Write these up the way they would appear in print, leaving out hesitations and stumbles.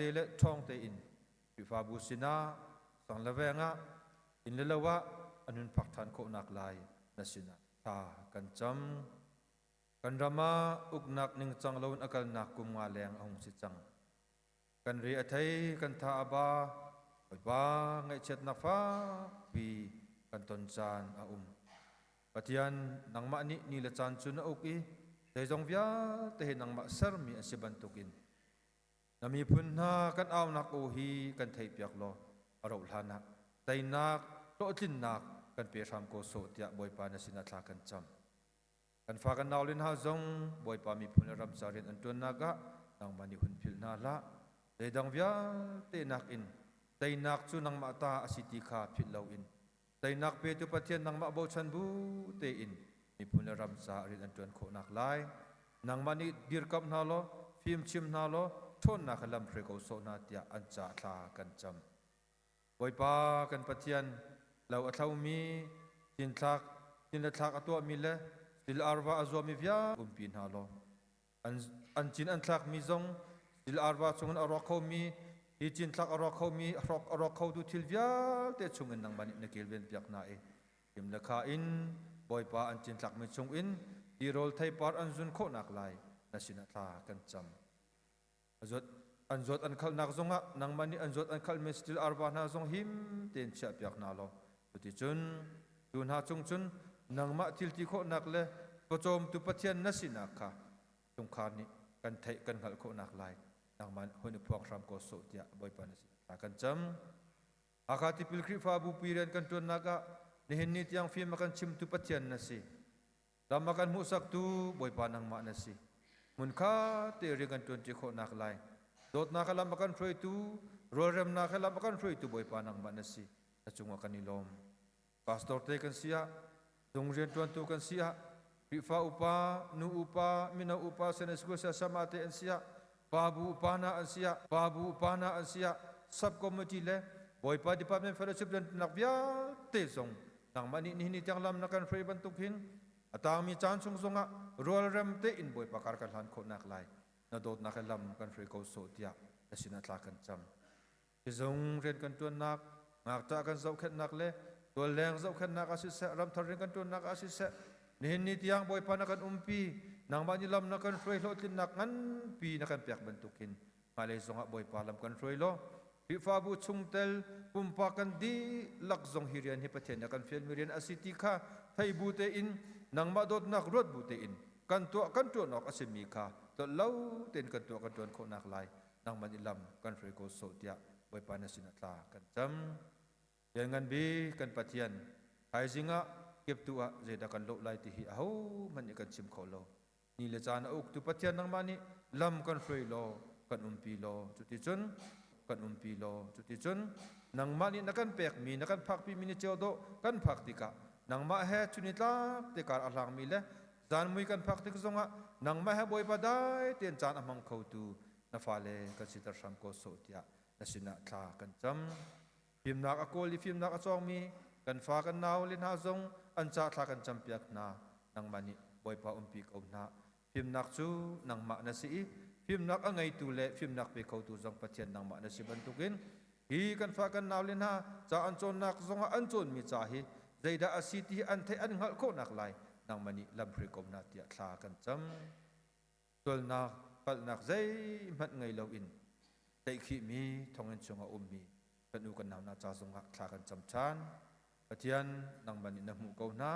te le ṭhawng tein Khrihfabu sinah sang le veng ah inn le lo ah an hun phak ṭhan khawhnak lai na sinah thla kan cam. Kan ram ah uknak ningcang loin a kalnak kum nga leng a hung si cang. Kan re a thei, kan tha a ba, Bawipa ngaihchiatnak fakpi kan ton caan a um. Pathian, nangmah nih ni le caan cu na uk i zeizong vialte hi nangmah sermi an si bantukin na miphun hna kan aunak aw hi kan theihpiak law a rauh hlanah teinak hlawhtlinnak kan pe hram ko sawh tiah Bawipa na sinah thla kan cam. Kan fa kan naule hna zong Bawipa miphun le ram ca rian an ṭuannak ah nangmah nih hun philh hna hlah. Zeidang vialte nakin teinak cu nangmah ta a si ti kha philh loin teinak petu Pathian nangmah bochan bu tein miphun le ram ca rian an ṭuan khawhnak lai nangmah nih dirkamh hna law fimchim hna law ṭhawnnak he lam hruai ko sawh hna tiah an ca thla kan cam. Bawipa kan Pathian, lo a thlomi, cinthlak, cin le thlak a tuahmi le stil arva a zuami vialte umpi hna law, an cin an thlakmi zong stil arva chungin a rawk khomi, hi cinthlak a rawk khomi, a rawk khotu thil vialte chungin nangmah nih na kilven piak hna i him le kha in Bawipa an cinthlakmi chungin tirawl theipar an zun khawhnak lai na sinah thla kan cam. An zawt an khalnak zongah nangmah nih an zawt an khalmi saṭil arva hna zong him tein chiahpiak hna law cuticun cu hna cung cun nangmah thil ti khawhnak le pawcawmtu Pathian na sinak kha chungkhar nih kan theih kan hngalh khawhnak lai nangmah hun i phuang hram ko sawh tiah Bawipa na sin thla kan cam. Hakha Tipil Khrihfabu pi rian kan ṭuannak ah nihin ni tiang fim a kan chimtu Pathian na si. Lam a kan hmuhsaktu Bawipa nangmah na si. Hmunkhat te rian kan ṭuanṭi khawhnak lai. Dawtnak he lam a kan hruaitu, rualremnak he lam a kan hruaitu Bawipa nangmah na si. Na cungah kan i lawm. Pastor te kan si ah, zung rianṭuantu kan si ah, Khrihfa upa, nu upa, mino upa, Sunday school sayama te an si ah, pa bu upa hna an si ah, pa bu upa hna an si ah, sub committee le Bawipa department fellowship rianṭuannak vialte zong nangmah nih nihin ni tiang lam na kan hruai bantuk hin a tangmi caan chung zongah rualrem tein Bawipa kar kan hlan khawhnak lai na dawtnak he lam kan hruai ko sawh tiah na sinah thla kan cam. Sizung rian kan ṭuannak, ngakṭah kan zohkhenhnak le tualleng zohkhenhnak ah siseh, ramthar rian kan ṭuannak ah siseh, nihin ni tiang Bawipa na kan umpi, nangmah nih lam na kan hruai hlawhtlinnak nganpi na kan pek bantuk hin hmailei zongah Bawipa lam kan hruai law Khrihfabu chungtel pumpak kan dihlak zong hi rian hi Pathian nih a kan fialmi rian a si ti kha thei bu tein nangmah dawtnak ruat bu tein kan tuah kan ṭuan awk a simi kha tlolh lo tein kan tuah kan ṭuan khawhnak lai nangmah nih lam kan hruai ko sawh tiah Bawipa na sinah tla kan cam. Lianngan bik kan Pathian, thaizing ah kiptu ah zeidah kan lawh lai ti hi ahohmanh nih kan chim kho lo. Ni le caan a uktu Pathian nangmah nih lam kan hruai law kan umpi law cuticun kan umpi law cuticun nangmah nih na kan pekmi na kan phakpimi ni cio dawh kan phak tikah nangmah he chun i tlak te kar a hlangmi le zanmui kan phak tik zongah nangmah he Bawipa dai tein caan a hmang khotu na fale kan siter hram ko sawh tiah na sinah thla kan cam. Fimnak a kawl i fimnak a cawngmi kan fa kan nau le hna zong an ca thla kan campiak hna. Nangmah nih Bawipa umpi ko hna. Fimnak cu nangmah na si i fimnak a ngeitu le fimnak pe khotu zong Pathian nangmah na si bantukin hi kan fa kan nau le hna ca an cawnnak zongah an cawnmi ca hi zeidah a si ti hi an theih an hngalh khawhnak lai nangmah nih lamhruai ko hna tiah thla kan cam. Sualnak, palhnak zeihmanh ngei loin tlaihkhihmi thonginn chung a ummi kan u kan nau hna ca zongah thla kan cam ṭhan. Pathian, nangmah nih na hmuh ko hna,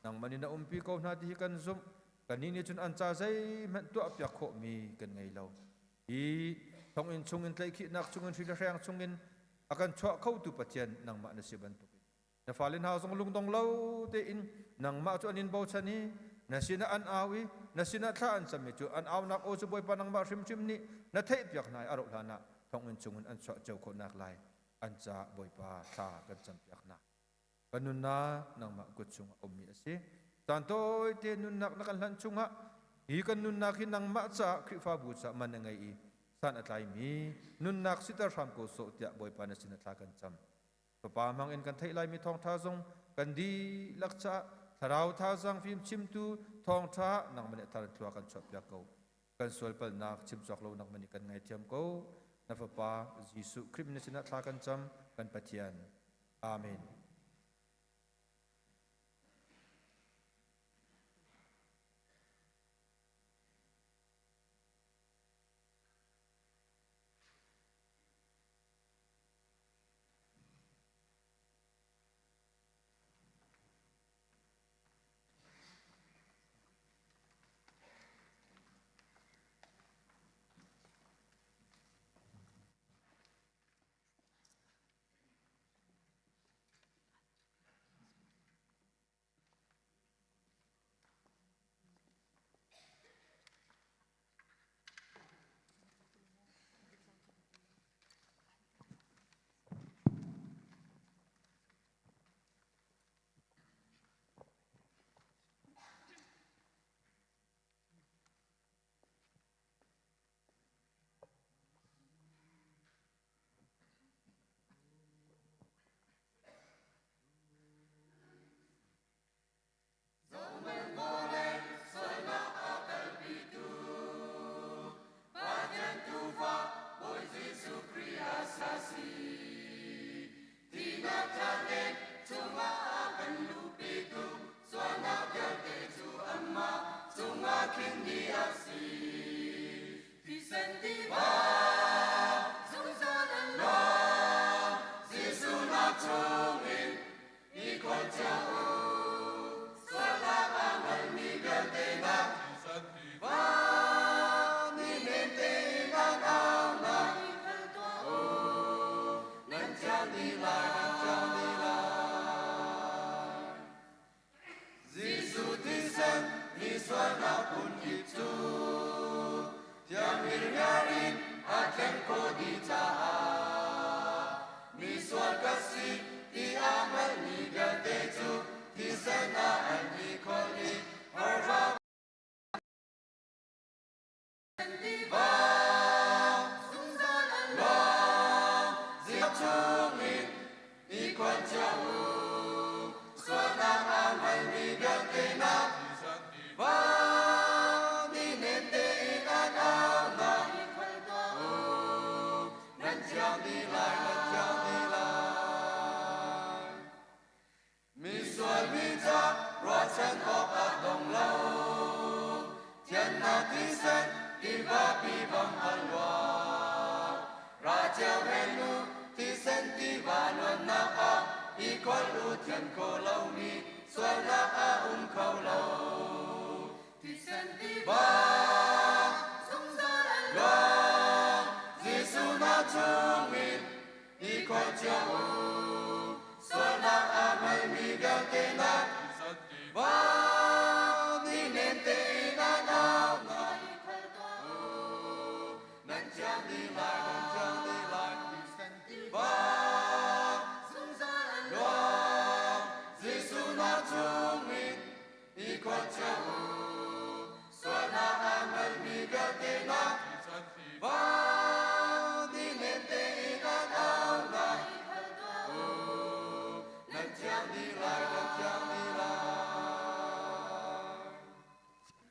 nangmah nih na umpi ko hna ti hi kan zumh. Kannih nih cun an ca zeihmanh tuahpiak khawhmi kan ngei lo. Hi thonginn chungin tlaihkhihnak chungin hri le hreng chungin a kan chuah khotu Pathian nangmah na si bantukin Na fale hna zong lungdong lo tein nangmah cu an in bochan i na sinah an au i na sinah thla an cammi cu an aunak aw cu Bawipa nangmah hrimhrim nih na theihpiak hna i a rauh hlanah thonginn chungin an chuah cio khawhnak lai an caah Bawipa thla kan campiak hna. Kan nunnak nangmah kut chungah a ummi a si. Caan tawite nunnak na kan hlanh chungah hi kan nunnak hi nangmah caah Khrihfabu caah man a ngei i san a tlaimi nunnak siter hram ko sawh tiah Bawipa na sinah thla kan cam. Fapa hmang in kan theih laimi thawngṭha zong kan dihlak caah thlarau thazaang fim chimtu thawngṭha nangmah nih thar thlua kan chuahpiak ko. Kan sual palhnak chim cawk lo nangmah nih kan ngaithiam ko. Na Fapa Jesuh Khrih min sinah thla kan cam, kan Pathian. Amen.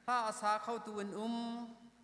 Hla a sa khotu an um.